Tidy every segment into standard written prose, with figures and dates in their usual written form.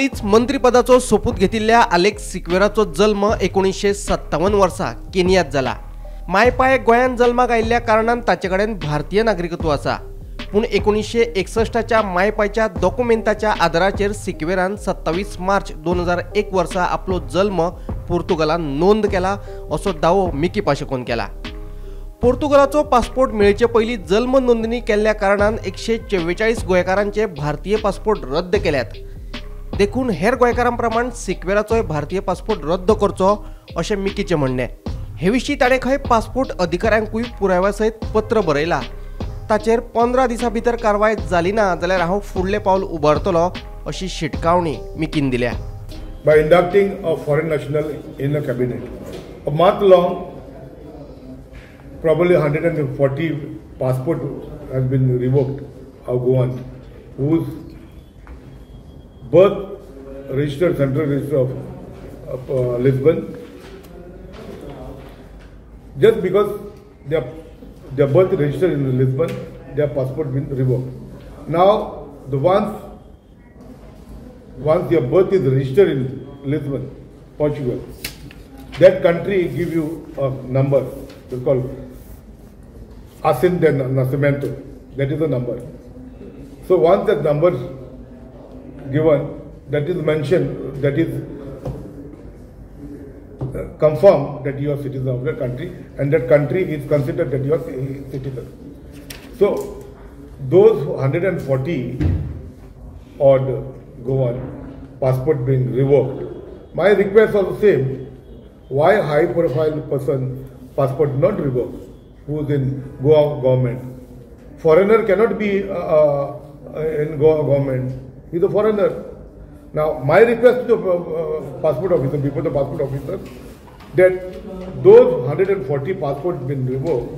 हालींच मंत्रीपदाचो सोपूत घेतिल्ल्या आलेक्स सिक्वेराचो जल्म 1957 वर्सा केनियांत जाला। मायपाय गोंयांत जल्माक आयिल्ल्या कारणान ताचे कडेन भारतीय नागरिकत्व आसा। पूण 1961च्या मायपायच्या दोकुमेंताच्या आदाराचेर सिक्वेरान 27 मार्च 2001 वर्सा आपलो जल्म पोर्तुगालान नोंद केला असो दावो मिकी पाशेकोन केला। पोर्तुगालाचो पासपोर्ट मेळचे पयलीं जल्म नोंदणी केल्ल्या कारणान 144 गोंयकारांचे भारतीय पासपोर्ट रद्द केल्यात। देखून हेर गोंयकारां प्रमाण सिक्वेराचोय भारतीय पासपोर्ट रद्द करचो अशें मिकीचें म्हणणें। हे विशीं ताणें खंय पासपोर्ट अधिकाऱ्यांकूय पुराव्या सयत पत्र बरयलां। ताचेर 15 दिसां भितर कारवाय जाली ना जाल्यार हांव फुडलें पावल उबारतलो अशी शिटकावणी मिकीन दिल्या। By inducting a foreign national in the cabinet, a month long, probably 140 passport has been revoked of Goan whose birth registered central register of Lisbon, just because their birth registered in Lisbon, their passport been revoked. Now the once their birth is registered in Lisbon, Portugal, that country give you a number, they call Asin de Nascimento, that is the number. So once that number given, that is mentioned, that is confirmed that you are citizen of that country, and that country is considered that you are citizen. So those 140 odd Goan passport being revoked, my request was the same. Why high profile person passport not revoked, who is in Goa government? Foreigner cannot be in Goa government. He is a foreigner. Now my request to the passport officer, before the passport officer, that those 140 passports been revoked,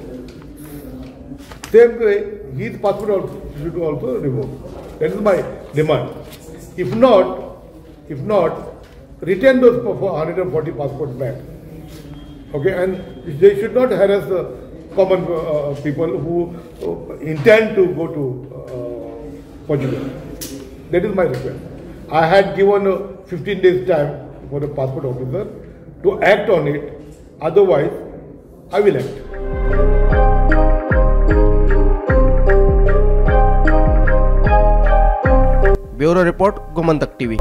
same way his passport should also revoke. That is my demand. If not, retain those 140 passports back. Okay, and they should not harass the common people who intend to go to Portugal. That is my request. I had given 15 days time for the passport officer to act on it. Otherwise, I will act. Bureau Report, Gomantak TV.